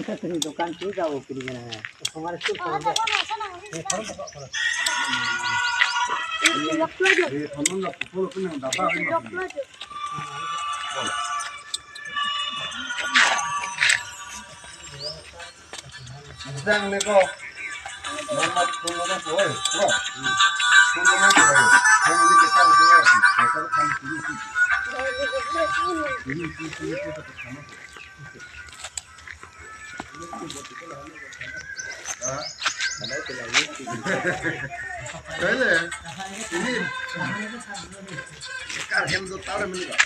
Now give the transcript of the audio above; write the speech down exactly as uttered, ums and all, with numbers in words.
Katri dukan tu jao kiri na hai. Hamare school ko. Ada kona sana. Ye, phone ko, phone. Ye, phone na, phone ko na, daba hai na. Jang le ko. Mama phone na ko, oi, ko. Phone na ko, oi. Phone ni kita ko, oi. Kita kan sini sih. Ini sih, sini sih, kita sana. Pele, ini. Kar hem jo tar mili ba.